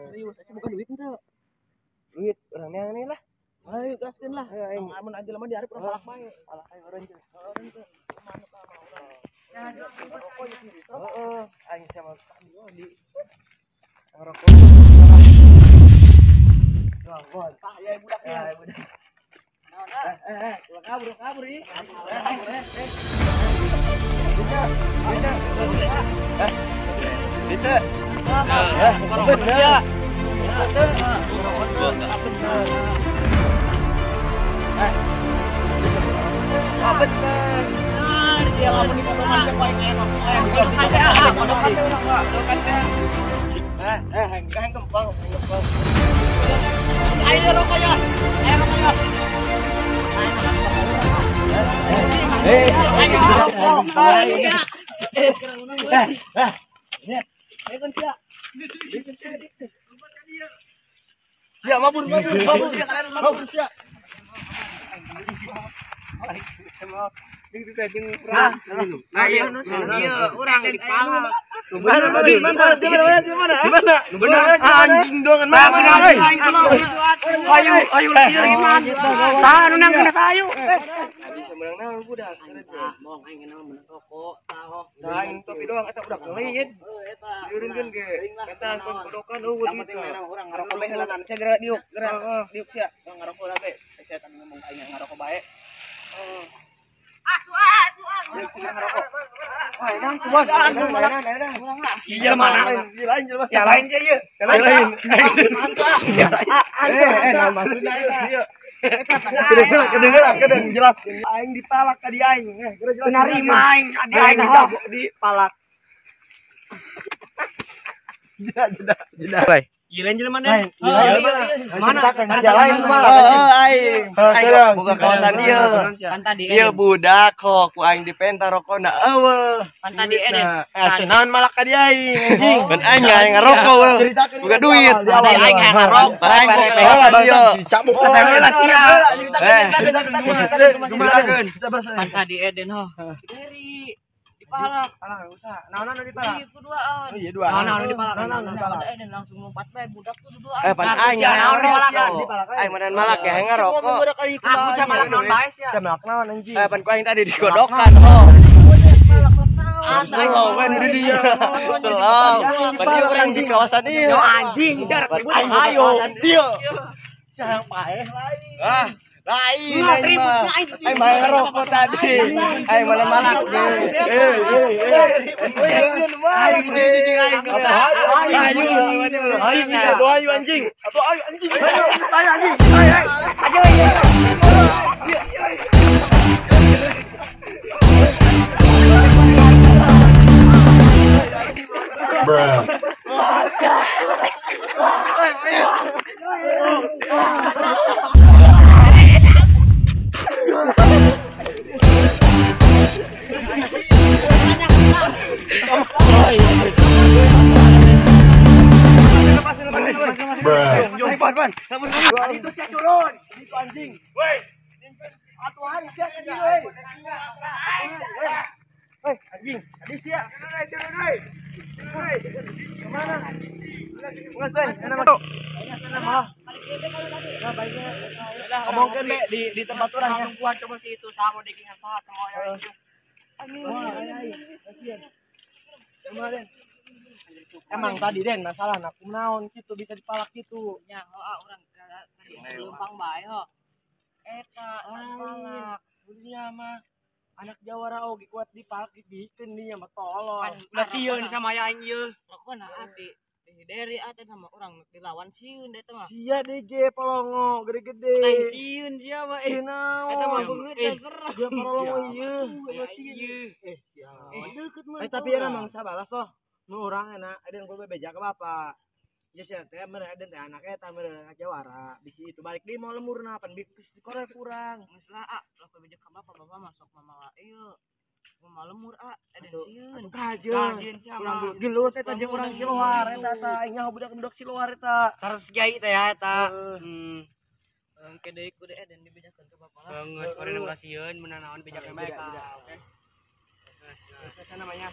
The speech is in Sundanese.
Serius, sia bukan duit henteu. Duit urang neang nih lah. Ayo gaskeun lah. Amun anjir mah diarep urang palak bae. Palak ayo urang teh. Urang teh. Manuk mah urang. Heeh, aing sama di ngerokok. Gangguan. Tah ya budaknya. Ya budak. Ulah kabur ih. Dita. Bener. Bener. Dia lamun dipotong mancing paling enak. Hang kempal, hang kempal. Ayo rokok ya. Ayo rokok ya. Siap mabur mabur siap. Nah, iya, urang dipalak. Mana? Anjing dongan mana? Ayo, ayo gimana? Saha nu nang kena sayu? Bisa menang naon budak. Mong aing kenal menang rokok, taho. Tah aing topi doang eta budak ngeuit. Heuh eta. Diurunkeun ge. Eta kodokan eueuh. Yang penting merah urang ngarokok bae heula segera diuk, geura diuk sia. Ngarokok lah teh. Sia tadi ngomong aing ngarokok bae. Heeh. Iya mana? Sia lain sia ieu. Sia lain. Sia lain. Nah maksudna eta. Kedengeran, kedengeran jelas. Aing dipalak ka di aing. Jelas. Narima aing ka di aing dipalak. Jeda, jeda, jeda. Ieu lain jelema mana? Mana? Sia lain kumaha? Heeh, aing. Aing boga kawasan ieu. Pan tadi. Ieu budak kok ku aing dipenta rokona eueuh. Pan tadi Eden. Senaon malak ka di aing anjing. Ban aing ngarokok eueuh. Boga duit. Aing ngarokok. Aing boga kawasan ieu. Dicabuk heula sia. Pan tadi Eden ho. Dari dipalak. Palak usah. Naon-naon dipalak? Iya, kuduaan. Oh iya dua. Naon-naon dipalak. Naon-naon Eden langsung lompat bae budak tuh duaan. Pan aing naon dipalak. Aing manan malak ya ngarokok. Aku sama malak naon bae sia. Sama malak naon anjing. Pan ku aing tadi digodokan ho. Slow kan di dia. Slow. Pan ieu urang di kawasan ieu. Anjing sia rek ribut ayo. Ieu. Sia yang paeh lain. Ah. Lain, aing main rokok tadi. Aing malah malak. Aing ayo anjing. Atau ayo anjing. Ayo anjing. Ayo. Bruh. Itu sia culun. Itu anjing. Woi. Atuhan sia ka dieu euy. Woi, anjing. Tadi sia. Turun euy. Turun euy. Kemana? Enggak, Sen. Enak mah. Sana mah. Ngomongkeun be di tempat urang ya. Nungguan coba si itu sama dekingan saha sama ya. Anjing. Kemarin. Emang tadi Den masalah nak naon kitu bisa dipalak kitu. Nya heeh urang tadi leumpang bae ho. Eta dipalak. Dunia mah anak jawara oge kuat dipalak dibikeun dinya mah tolol. Ulah sieun sama aing ieu. Rokona ati dari ate sama urang dilawan sieun eta mah. Sia DG polongo gede-gede. Aing sieun sia mah eh. Eta mah beungeut serem. Dia polongo ieu. Sia. Tapi ya mangsa balas loh. Nu urang enak, Eden gua bebeja ke bapak. Ya sia teh mere Eden teh anaknya eta mere anak jawara. Bisi itu balik deui mau lemurna pan bisi dikorek kurang. Geus lah ah, lah bebeja ka bapak, bapak masuk mama ieu. Mama lemur ah, Eden sieun. Kajeun sia mah. Gelut eta jeung urang Siloar eta tah, aing nyaho budak-budak Siloar eta. 100 kiai teh ya eta. Engke deui kudu Eden dibejakeun ka bapak lah. Geus meureun ulah sieun meunang naon bejakeun bae ka. Oke. Geus namanya.